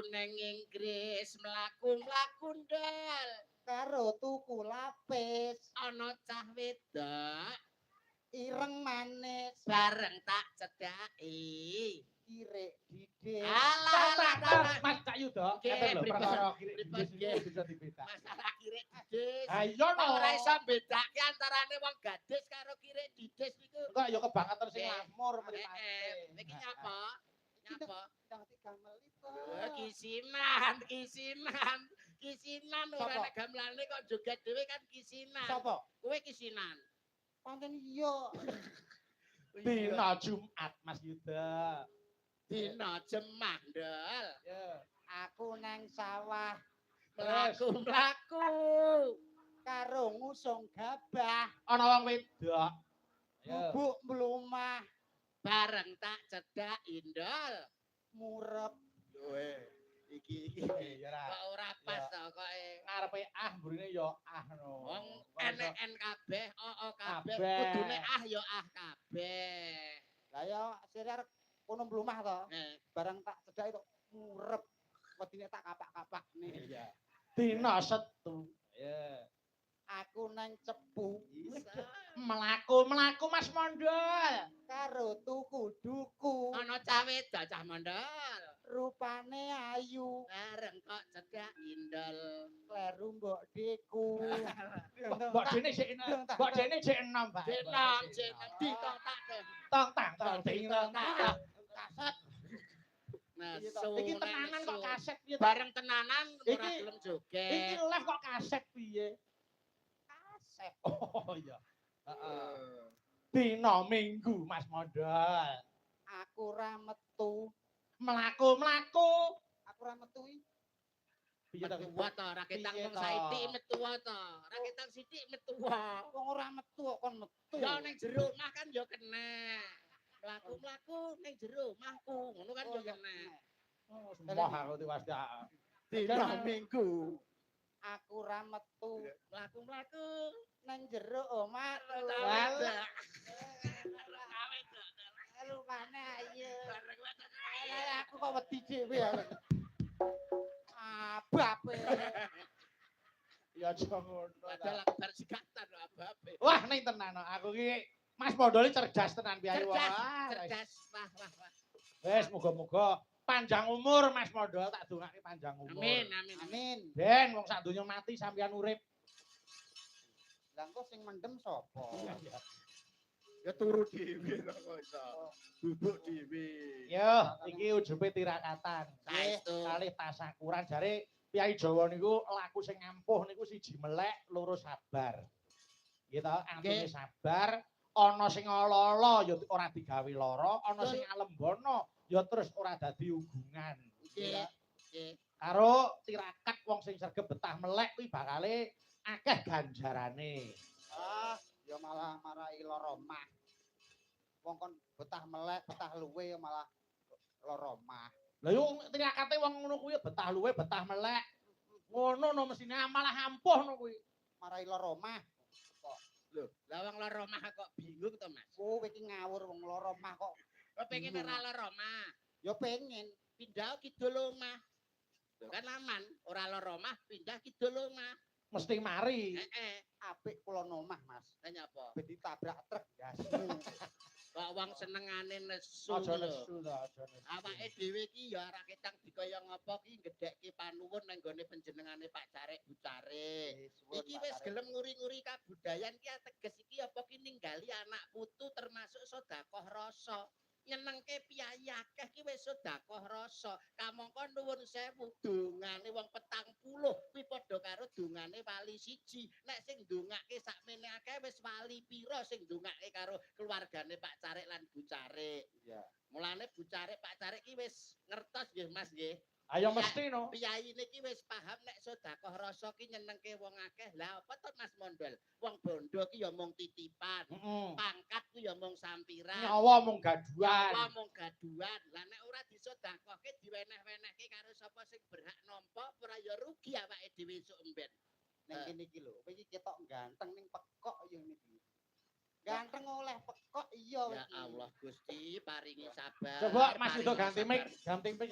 Aku neng Inggris mlaku-mlaku, Ndol. Karo tuku lapis. Ana cah wedok ireng manis. Bareng tak cedhaki. Kirik didis. Alah, alah, alah. Mas Cak Yuda, Nggih, ngeten lho pripun? perkara kirik Pripun, didis nggih? iku bisa dibedak. Masalah kirik didis. Ha iya no. Ora iso mbedake antarane wong gadis karo kirik didis niku. Enggak ya kebangetan sing Nggih. lamur mripate. Iki nyapa? Nyapa? Ndang tiga melita. Eh, kisinan, kisinan. Kisinan ora Sapa? nek gamelane kok joget dhewe kan kisinan. Sapa? Kowe kisinan. Pancen iya. Dina Jumat Mas Yuda. Dina Jemah, Ndol. Ya. Aku nang sawah Mlaku-mlaku. Karo ngusung gabah. Ana wong wedok. Ya. Bubuk mlumah. Bareng tak cedhaki, Ndol. Murep. Kowe iki iki Iya ra. kok ora pas to koke. Ngarepe ah mburine ya ah no. Wong enek N kabeh, O O kabeh, Kabeh. kudune ah ya ah kabeh. Lah ya sire arep kono mlumah to. Bareng tak cedhaki kok murep. Wedine tak kapak-kapak nih. Iya. Dina Setu. Ya. Aku nang Cepu. Bisa. Mlaku-mlaku Mas Mondol. Karo tuku duku. Ana cah wedok, cah mondol. Rupane ayu. Bareng kok cedak indol. Kleru mbok deku. Mbok dene sik enom. Mbok dene sik enom, Pak. Jenam, jenam ditotak to. Tong tang tong ding tong tang. Kaset. Nesu. Iki tenanan kok kaset piye? ta? Bareng tenanan ora gelem joget. Iki live kok kaset piye? Kaset. Oh iya. Heeh. Dina Minggu Mas Mondol. Aku ora metu. Mlaku-mlaku. Aku ora metu iki. Piye ta? Metu to, ra ketang Piye wong to? saiki metu to. Ra ketang sithik metu. Wong ora metu kok kon metu. Ya ning jero omah kan ya kena. Mlaku-mlaku ning jero omahku, ngono kan Oh, ya ya kena. Oh, Semua aku tiwas ya. Dina Minggu. Aku ora metu Mlaku-mlaku nang jero omahku. Walah. Rupane ayu. Bareng wedok. Lah aku kok wedi dhewe aku. Abape. Ya aja ngono. ta. Padahal aku bar sigatan lho ababe. Wah, ning tenan no. Aku ki Mas Mondol iki cerdas tenan piye. Cerdas, Wah, cerdas. Wah, wah, wah. Wis muga-muga panjang umur Mas Mondol, tak dongake panjang umur. Amin, amin. Amin. Ben wong sak donya mati sampeyan urip. Lah engko sing mendem sapa? Ya turu dhewe to kok iso. Duduk dhewe. Yo, iki ujube tirakatan. Saestu. Kalih tasakuran jare piyai Jawa niku laku sing ampuh niku siji melek, loro sabar. Nggih to, antune sabar, ana sing ala-ala ya ora digawe lara, ana sing alembono ya terus ora dadi hubungan. Nggih. Nggih. Karo tirakat wong sing sregep betah melek kuwi bakale akeh ganjarane. Ah, ya malah marai lara omah. Wong kon betah melek, betah luwe ya malah lara omah. Lah yo tirakate wong ngono kuwi betah luwe, betah melek. Ngono no mesine malah ampuh no kuwi. Marai lara omah. Lho, lah wong lara omah kok bingung to, Mas? Kowe iki ngawur wong lara omah kok. Kok pengen ora lara omah? Ya pengen. Pindah kidul omah. Lho kan aman, ora lara omah, pindah kidul omah. Mesti mari. Heeh. Apik kula omah, Mas. Lah nyapa? Ben ditabrak truk ndasmu. Kok wong senengane nesu Aja lho. nesu to, aja nesu. Awake dhewe iki ya ora ketang dikaya ngapa ki gedhekke panuwun nang gone panjenengane Pak Carik Bu Carik. Iki wis gelem nguri-nguri kabudayan ki ateges iki apa ki ninggali anak putu termasuk sedekah rasa. Nyenengke piyayi akeh ki wis sedekah rasa. Kamangka nuwun sewu dongane wong 40 kuwi padha karo dongane wali siji. Nek sing ndongake sakmene akeh wis wali pira sing ndongake karo keluargane Pak Carik lan Bu Carik. Iya. Mulane Bu Carik Pak Carik ki wis ngertos nggih Mas nggih. Ayo mesti no. Piyayi niki wis paham nek sedekah rasa ki nyenengke wong akeh. Lah apa to Mas Mondol? Wong bondo ki ya mung titipan. Pangkat ku ya mung sampiran. Nyawa mung gaduhan. Nyawa mung gaduhan. Lah nek ora disedekahke diweneh-wenehke karo sapa sing berhak nampa ora ya rugi awake dhewe esuk emben. Ning kene iki lho, kowe iki ketok ganteng ning pekok ya niki. Ganteng oleh pekok iya Ya iki. Allah Gusti paringi sabar. Coba Mas Yudo paringi ganti mic, sabar. ganti mic.